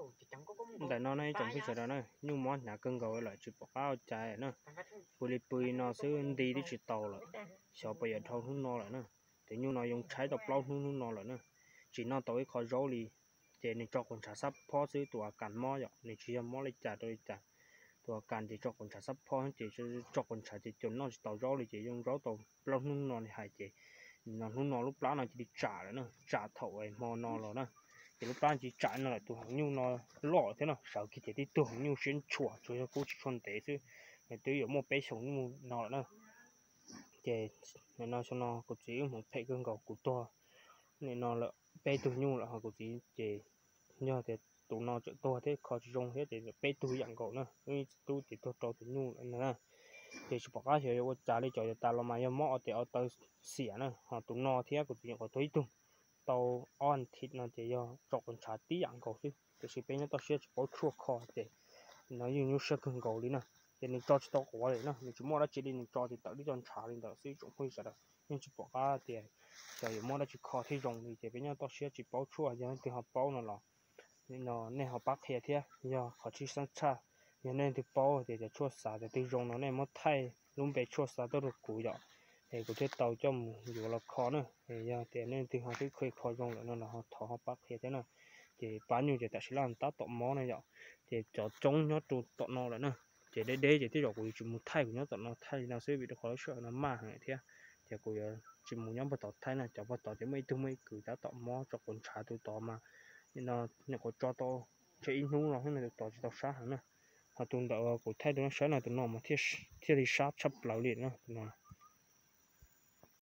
Ntawm no ne ib tsoom phooj ywg sawv daws na, nyuj mob hnyav kawg nkaus lawm tsis pom qab ua cas na. Pw li pw no xwb nti twb tsis tau lawm, xyov puas yuav dhau hnub no lawm na. Ces nyuj no yoo tshaib tau plaub hnub hnub no lawm na, tsis noj tau ib qho zaub li. Ces nws tso quas ntshav xab phob xwb, tus a kas mob yom, nws tsis yog mob li cas rau li cas. Tus a kas ces tso quas ntshav xab phob ces tso quas ntshav ces cua noj tsis tau zaub li ces yoo zaub tau plaub hnub no li hais ces no hnub no lub plab no cia li tsam lawm na, tsam thaum hmo no los na. Ces lub plab cia li tsam no lawm, tus heev nyuj no loj thiab no, sawv kiag ces tib tug heev nyuj siab ntshua, tsuas yog kub tsis tshua ntev xwb, nws twb yuav muaj peb xyoos nyuj no lawm na. Ces no xyoo no kuv txiv wb hmoov phem kawg nkaus, kuv tuag nim no lawm peb tug nyuj lawm, ho kuv txiv ces yog tias tus no tseem tuag thiab kho tsis zoo thiab ces peb tug yam nkaus na, wb txiv tub ces tuag rau tus nyuj lawm na. Ces tsis pom qab xyov yuav ua cas li, cov yav tas los mas yog mob ua tes ua taw xiam na, ho tus no thiab kuv txiv nyuam qhuav tuag ib tug tau ob as thiv no ces yog tso quas ntshav tib yam nkaus xwb, tiam sis peb nyob toj siab tsis paub tshuaj kho ces no yeej nyuaj siab kawg nkaus li na. Ces nws tso tsis tau quav li na, nws tsis muaj dab tsi li, nws tso ces tawm tib co ntshav li ntawd xwb tsoom phooj ywg sawv daws. Yeej tsis pom qab tias xyov yuav muab dab tsi kho thiaj zoo li, ces peb nyob toj siab tsis paub tshuaj, yog leej twg ho paub no los no nej ho pab qhia thiab. Yog qhov tshwj xeeb tshaj, yog nej leej twg paub tias cov tshuaj xav cov twg zoo no nej muab thaij lub npe tshuaj xav tuaj rau kuv yom, es kuv thiaj tau coj mus yuav los kho na. Es yog tias nej leej twg ho twb kho zoo lawm no los ho thov ho pab qhia thiab na. Ces pab nyuj ces tam sim laj tab tom mob na yom, ces cov coob nyob rau tom no lawm na. Ces deb deb ces tej zaum kuv yuav tsis mus thaij, kuv nyob tom no thaij li no xwb vim rau qhov lub sij hawm no maj heev thiab. Ces kuv yuav tsis mus nyob puag tom thaij na, cov puag tod ces muaj ib tug muaj ib kwv tab tom mob tso quas ntshav, tus tod mas nim no nyuam qhuav tso tau ntshe ib hnub no xwb no, tus tod tsis tau sab heev na. Ho tus ntawm kuv thaij rau nej saib no, tus no mas thiaj li sab tshaj plaws li na, tus no.